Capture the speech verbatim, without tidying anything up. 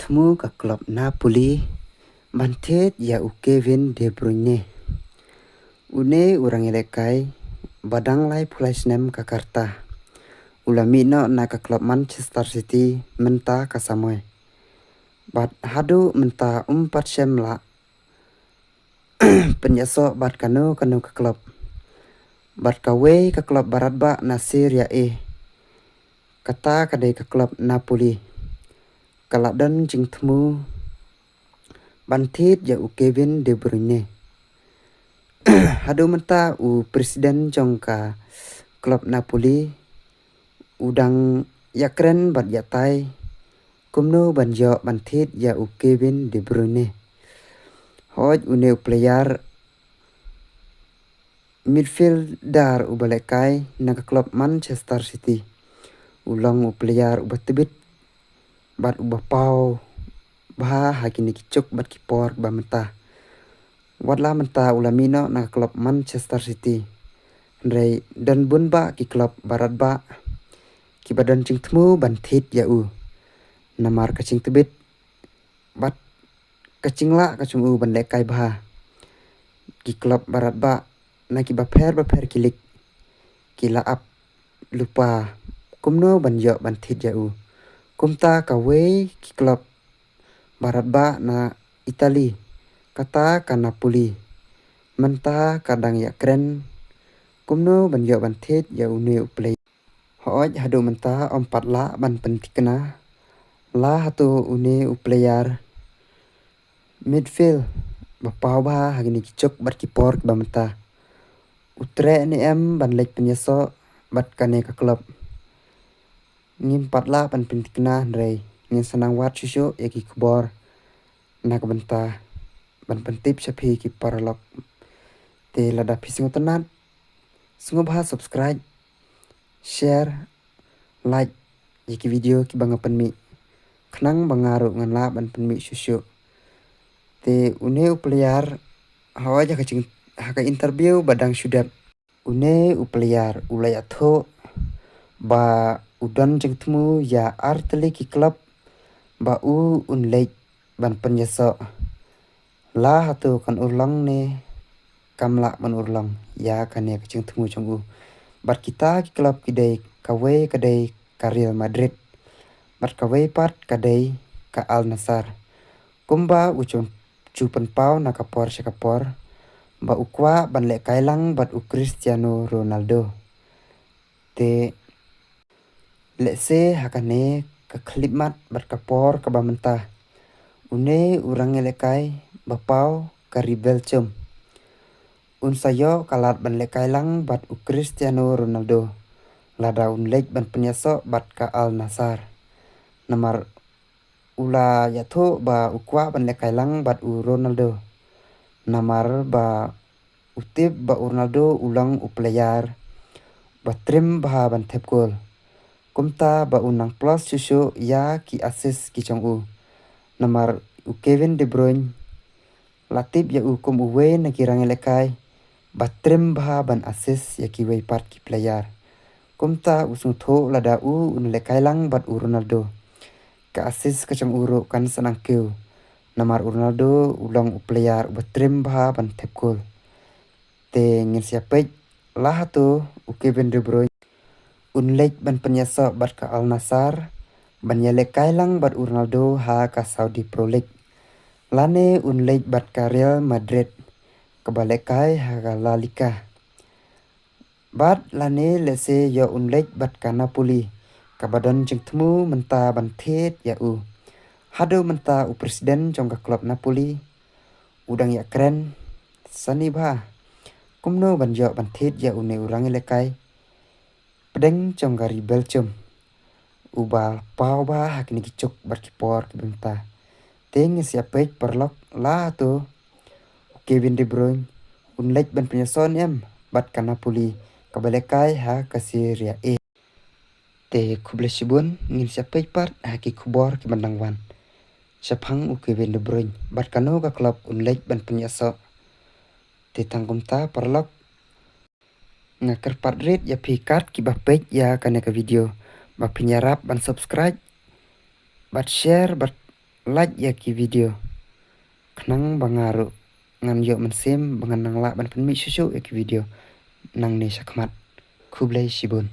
Thmu ka klub Napoli ban thied ïa u Kevin De Bruyne. Une u rangïalehkai ba dang laiphew lai snem ka rta u la mih noh na ka klub Manchester City mynta ka samoi. Bad haduh mynta um pat shym la pynïasoh bad kano kano ka klub. Bad kawei ka klub baratbah na Serie A, kata ka dei ka klub Napoli, ka la don jingthmu ban thied ïa u Kevin De Bruyne. Haduh mynta u president jong ka klub Napoli u dang ïakren bad ïatai kumno ban ïoh ban thied ïa u Kevin De Bruyne. Hooid, une u player midfielder uba lehkai na ka klub Manchester City u long u player uba tbit bad uba paw bha ha kine ki juk bad ki por ba mynta. Wat la mynta u la mih noh na ka klub Manchester City, hynrei don bun bah ki klub baratbah kiba don jingthmu ban thied ïa u namar ka jingtbit bad ka jinglah ka jong u ban lehkai bha. Ki klub baratbah na kiba pher bapher ki lig ki la ap lypa kumno ban ïoh ban thied ïa u. Kumta kawei ki klub baratbah na Italy, kata ka Napoli, mynta ka dang ïakren kumno ban ïoh ban thied ïa une u player. Hooid, haduh mynta ym pat lah ban pynthikna la hato une u player midfield ba paw bha ha kine ki juk bad ki por kiba mynta u treh ne em ban leit pynïasoh bad kane ka klub. Ngim pat lah ban pynthikna, hynrei ngin sa nang wad shuh shuh ïa ki khubor na ka bynta ban pyntip sha phi ki paralok. Te lada phi sngewtynnat, sngewbha subscribe, share, like ïa ki video kiba nga pynmih, khnang ba nga ruh ngan lah ban pynmih shuh shuh. Te une u player, hooid, ha ka jing, ha ka interview ba dang shu dep, une u player u la ïathuh ba u don jingthmu ïa artylli ki klub ba u un leit ban pynïasoh. La hato kan urlong ne kam lah ban urlong ïa kane ka jingthmu jong u. Bad kita ki klub ki dei, kawei ka dei ka Real Madrid, bad kawei pat ka dei ka Al Nassr. Kumba u ju, ju pynpaw na ka por sha ka por ba u kwah ban lehkai lang bad u Cristiano Ronaldo. Te lehse ha kane ka khyllipmat bad ka por kaba mynta, une u rangïalehkai ba paw ka ri Belgium un sa ïoh ka lad ban lehkai lang bad u Cristiano Ronaldo lada un leit ban pynïasoh bad ka Al Nassr. Namar u la ïathuh ba u kwah ban lehkai lang bad u Ronaldo, namar ba u tip ba u Ronaldo u long u player ba trim bha ban thep gol. Kumta ba u nang plus shuh shuh ïa ki assist ki jong u. Namar u Kevin De Bruyne la tip ïa u kum uwei na ki rangïalehkai ba trim bha ban assist ïa kiwei pat ki player. Kumta u sngewthuh lada u un lehkai lang bad u Ronaldo, ka assist ka jong u ruh kan sa nang kiew. Namar u Ronaldo u long u player uba trim bha ban thep gol. Te ngin sa ïa peit la hato u Kevin De Bruyne un leit ban pynïasoh bad ka Al Nassr ban ïalehkai lang bad u Ronaldo ha ka Saudi Pro League, lane un leit bad ka Real Madrid kaba lehkai ha ka La Liga. Bad lane lehse ïoh un leit bad ka Napoli kaba don jingthmu mynta ban thied ïa u. Haduh mynta u president jong ka klub Napoli u dang ïakren sani bha kumno ban ïoh ban thied ïa une u rangïalehkai pdeng jong ka ri Belgium uba paw bha ha kine ki juk bad ki por kiba mynta. Te ngin sa ïa peit paralok la hato u Kevin De Bruyne un leit ban pynïasoh ne em bad ka Napoli kaba lehkai ha ka Serie A. Te khublei shibun, ngin sa ïa peit pat ha ki khubor kiban dang wan shaphang u Kevin De Bruyne bad kano ka klub un leit ban pynïasoh. Te tang kumta paralok, nga kyrpad rit ïa phi kat kiba peit ïa kane ka video ba phin ïarap ban subscribe bad share bad like ïa ki video, khnang ba nga ruh ngan ïoh mynsiem ba ngan nang lah ban pynmih shuh shuh ïa ki video nangne shakhmat. Khublei shibun.